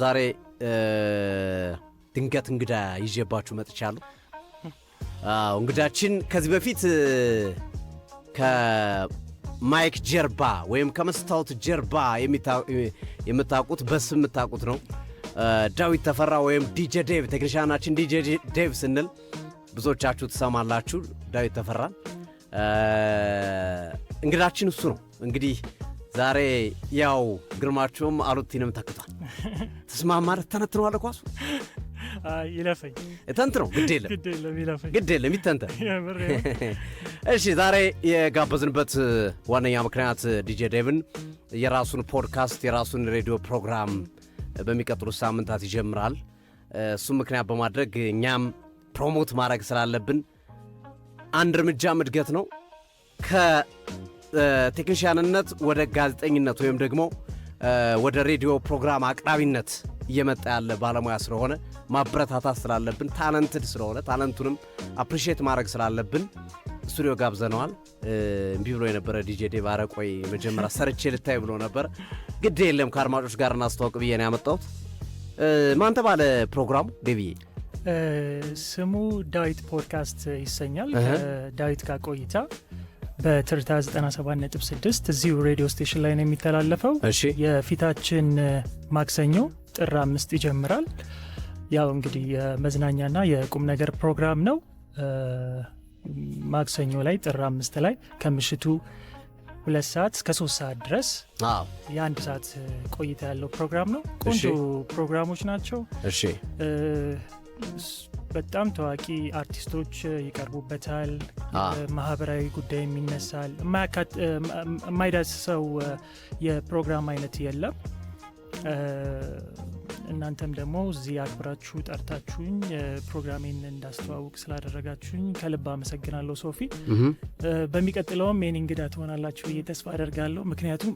ዛሬ ድንገት እንግዳ ይዤባችሁ መጥቻለሁ። አዎ፣ እንግዳችን ከዚህ በፊት ከ mic ጀርባ ወይም ከመስታወት ጀርባ የምታውቁት፣ በስም የምታውቁት ነው። ዳዊት ተፈራ ወይም ዲጄ ዴቭ፣ ቴክኒሻናችን ዲጄ ዴቭ ስንል ብዙዎቻችሁ ትሰማላችሁ። ዳዊት ተፈራን እንግዳችን እሱ ነው። እንግዲህ ዛሬ ያው ግርማቸውም አሉቲንም ተክቷል። ትስማማለህ? ተነትነዋለህ ኳሱ? ይለፈኝ። ተንትነው፣ ግድ የለም። ግድ የለም፣ ይለፈኝ። ግድ የለም፣ ይተንተን። እሺ፣ ዛሬ የጋበዝንበት ዋነኛ ምክንያት ዲጄ ዴቭን የራሱን ፖድካስት፣ የራሱን ሬዲዮ ፕሮግራም በሚቀጥሉት ሳምንታት ይጀምራል። እሱም ምክንያት በማድረግ እኛም promote ማድረግ ስላለብን፣ አንድ እርምጃም እድገት ነው። ከቴክኒሽያንነት ወደ ጋዜጠኝነት ወይም ደግሞ ወደ ሬዲዮ ፕሮግራም አቅራቢነት እየመጣ ያለ ባለሙያ ስለሆነ ማበረታታት ስላለብን፣ talented ስለሆነ talent ኡንም appreciate ማድረግ ስላለብን ስቱዲዮ ጋብዘነዋል። እምቢ ብሎ የነበረ ዲጄ ዴቭ፣ ኧረ ቆይ መጀመሪያ ሰርቼ ልታይ ብሎ ነበር። ግድ የለም፣ ከአድማጮች ጋር እናስተዋውቅ ብዬ ነው ያመጣሁት። ማን ተባለ ፕሮግራሙ ዴቪዬ? ስሙ ዳዊት ፖድካስት ይሰኛል። ከዳዊት ጋር ቆይታ በትርታ 97.6 እዚሁ radio station ላይ ነው የሚተላለፈው። የፊታችን ማክሰኞ ጥር 5 ይጀምራል። ያው እንግዲህ የመዝናኛና የቁም ነገር ፕሮግራም ነው። ማክሰኞ ላይ ጥር 5 ላይ ከምሽቱ 2 ሰዓት እስከ 3 ሰዓት ድረስ የአንድ ሰዓት ቆይታ ያለው ፕሮግራም ነው። ቆንጆ ፕሮግራሞች ናቸው። በጣም ታዋቂ አርቲስቶች ይቀርቡበታል። ማህበራዊ ጉዳይም ይነሳል። የማይዳስሰው የፕሮግራም አይነት የለም። እናንተም ደግሞ እዚህ አክብራችሁ ጠርታችሁኝ ፕሮግራሜን እንዳስተዋውቅ ስላደረጋችሁኝ ከልብ አመሰግናለሁ ሶፊ። በሚቀጥለውም የኔ እንግዳ ትሆናላችሁ ብዬ ተስፋ አደርጋለሁ። ምክንያቱም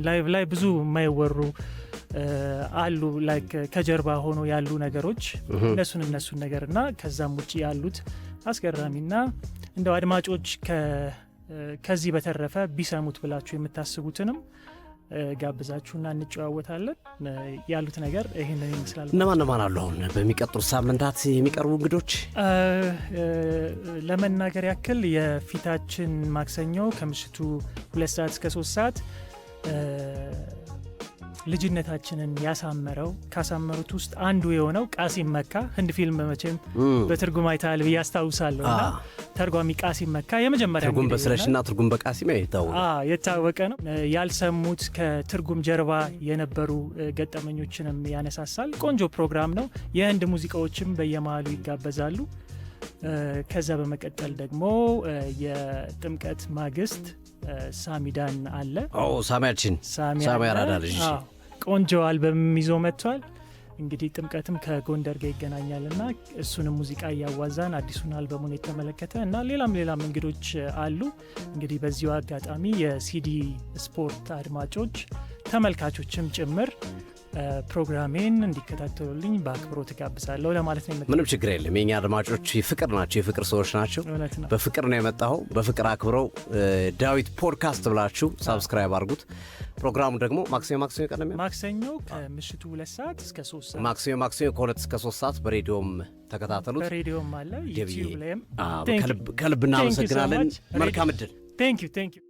live ላይ ብዙ የማይወሩ አሉ፣ like ከጀርባ ሆኖ ያሉ ነገሮች፣ እነሱን ነገር እና ከዛም ውጭ ያሉት አስገራሚና እንደው አድማጮች ከዚህ በተረፈ ቢሰሙት ብላችሁ የምታስቡትንም ጋብዛችሁና እንጨዋወታለን። ያሉት ነገር ይህንን ይመስላል። እነማን እነማን አሉ አሁን በሚቀጥሉት ሳምንታት የሚቀርቡ እንግዶች? ለመናገር ያክል የፊታችን ማክሰኞ ከምሽቱ 2 ሰዓት እስከ 3 ሰዓት ልጅነታችንን ያሳመረው፣ ካሳመሩት ውስጥ አንዱ የሆነው ቃሲም መካ፣ ህንድ ፊልም መቼም በትርጉም አይተሃል ብዬ አስታውሳለሁ፣ እና ተርጓሚ ቃሲም መካ የመጀመሪያ ትርጉም እንግዲህ በስለሽና ትርጉም በቃሲም የታወቀ የታወቀ ነው። ያልሰሙት ከትርጉም ጀርባ የነበሩ ገጠመኞችንም ያነሳሳል። ቆንጆ ፕሮግራም ነው። የህንድ ሙዚቃዎችም በየመሃሉ ይጋበዛሉ። ከዛ በመቀጠል ደግሞ የጥምቀት ማግስት ሳሚዳን አለ። ኦ፣ ሳሚያችን። ሳሚ ሳሚ አለ። አራዳ ልጅ። አዎ፣ ቆንጆ አልበም ይዞ መጥቷል። እንግዲህ ጥምቀትም ከጎንደር ጋር ይገናኛል እና እሱንም ሙዚቃ እያዋዛን አዲሱን አልበሙን የተመለከተ እና ሌላም ሌላም እንግዶች አሉ። እንግዲህ በዚሁ አጋጣሚ የሲዲ ስፖርት አድማጮች ተመልካቾችም ጭምር ፕሮግራሜን እንዲከታተሉልኝ በአክብሮት እጋብዛለሁ ለማለት ነው የመጣሁት። ምንም ችግር የለም። የኛ አድማጮች የፍቅር ናቸው፣ የፍቅር ሰዎች ናቸው። እውነት ነው። በፍቅር ነው የመጣኸው። በፍቅር አክብረው ዳዊት ፖድካስት ብላችሁ subscribe አድርጉት። ፕሮግራሙ ደግሞ ማክሰኞ ማክሰኞ ቀደም ማክሰኞ ከምሽቱ 2 ሰዓት እስከ 3 ሰዓት። ማክሰኞ ማክሰኞ ከ2 እስከ 3 ሰዓት በሬዲዮም ተከታተሉት። በሬዲዮም አለ፣ ዴቪዬ፣ ዩቲዩብ ላይም። ከልብ እናመሰግናለን። መልካም እድል። Thank you, thank you.